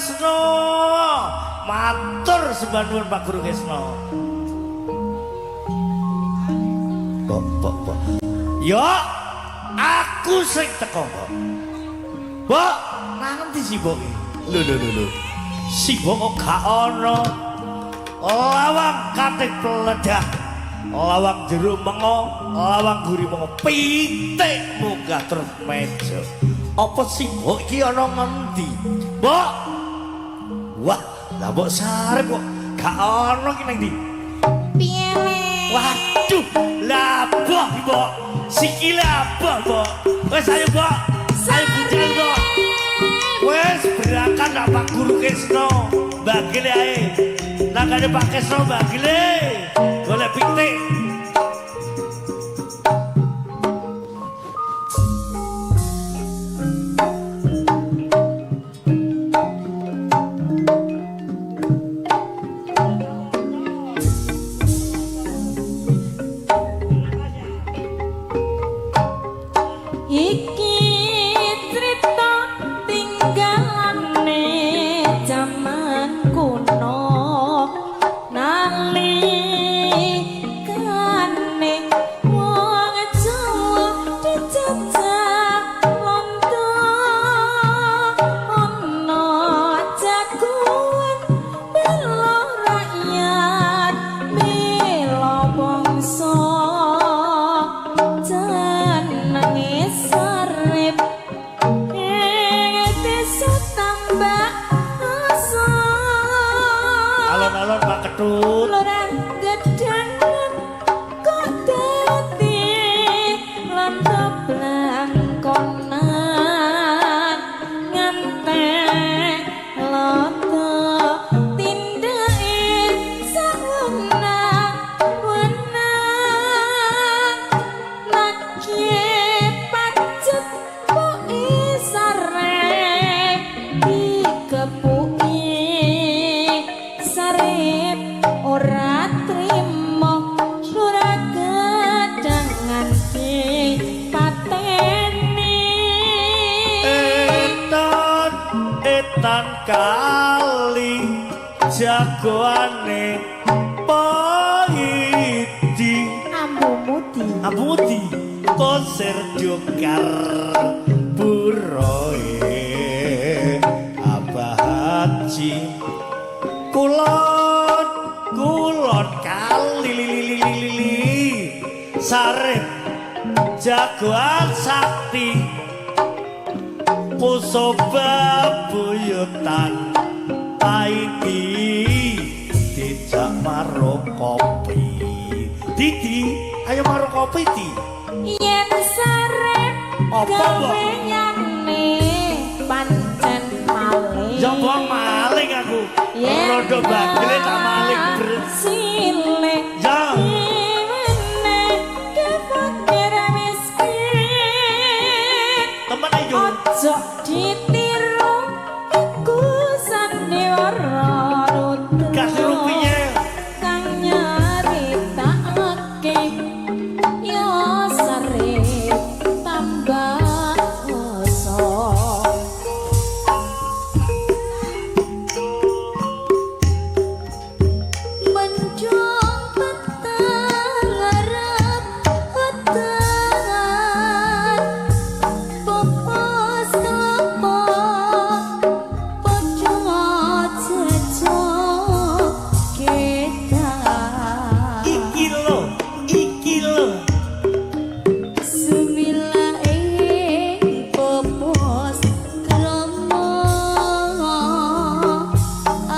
Kesno. Matur sembah nuwun Pak Guru Kesno. Bok bok bok. Yo, aku sing teko, Mbok. Mbok, nang endi si Mbok iki? Lho lho lho lho. Si Mbok kok gak ono. Lawang katik peledah. Lawang jero mengo, lawang guri mengo. Pitik munggah terus meja. Apa si Mbok iki ana ngendi? Mbok. Wah, lah Mbok Sarip kok gak ono iki nang ndi? Piye le? Waduh, lah boh Mbok. Sikile aboh, Mbok. Wes ayo, Mbok. Ayo budal, Mbok. Wes berangkat nak Pak Guru Kesno. Bagile ae. Nangane Pak Kesno bagile. Golek pitik. Iki crita tinggalane jaman kuno nalikane wong Jawa dijajah londo ana jagoan bela rakyat bela bangsa jenenge Sarip ing desa Tambak Asa. Alon-alon Pak Ketut. Lurah Gedangan kok dadi londo blangkonan ngantek londo tindake sawenang-wenang nagih pajet poke Sarip dikepuki Sarip ora trimo lurah Gedangan dipateni. Etan etan kali jagoane Paidi. Ambu mudi. Amudi konser jokar buroe Abah Haji kulon kulon kali li li li li li li Sarip jagoan sakti pusoba buyutan Paidi dijak maro kopi. Didi, ayo maro kopi di. Yen Sarip Apa, Mbok? gaweyane pancen maling. Ya mbok maling aku. Yen Rondo bagile tak maling sile Ya. diwene ke fakir miskin. Temen ayo. Ojo ditiru iku sandiwara rutro. Kasih rupiah. Kang nyaritakake ya Sarip tambah oso. Mendung petang arep udan popos kelapa padha jejogetan. Iki lho, iki lho. Sumila ing popos krama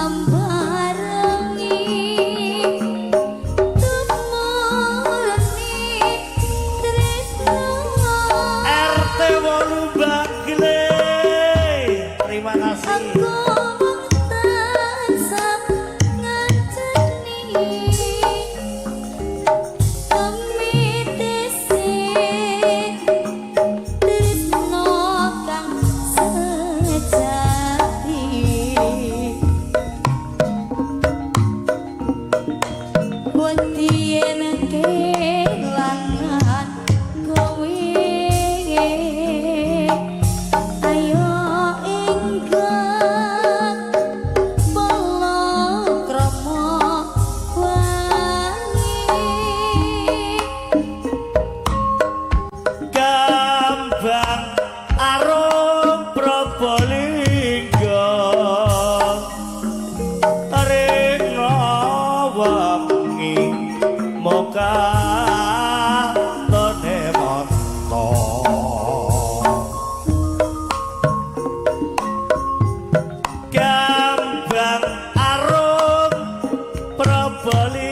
ambarengi tumurni tresna. RT 8 Bagile. Terima kasih. Aku mung tansah ngenteni kemitise tresna kang sejati. Bali.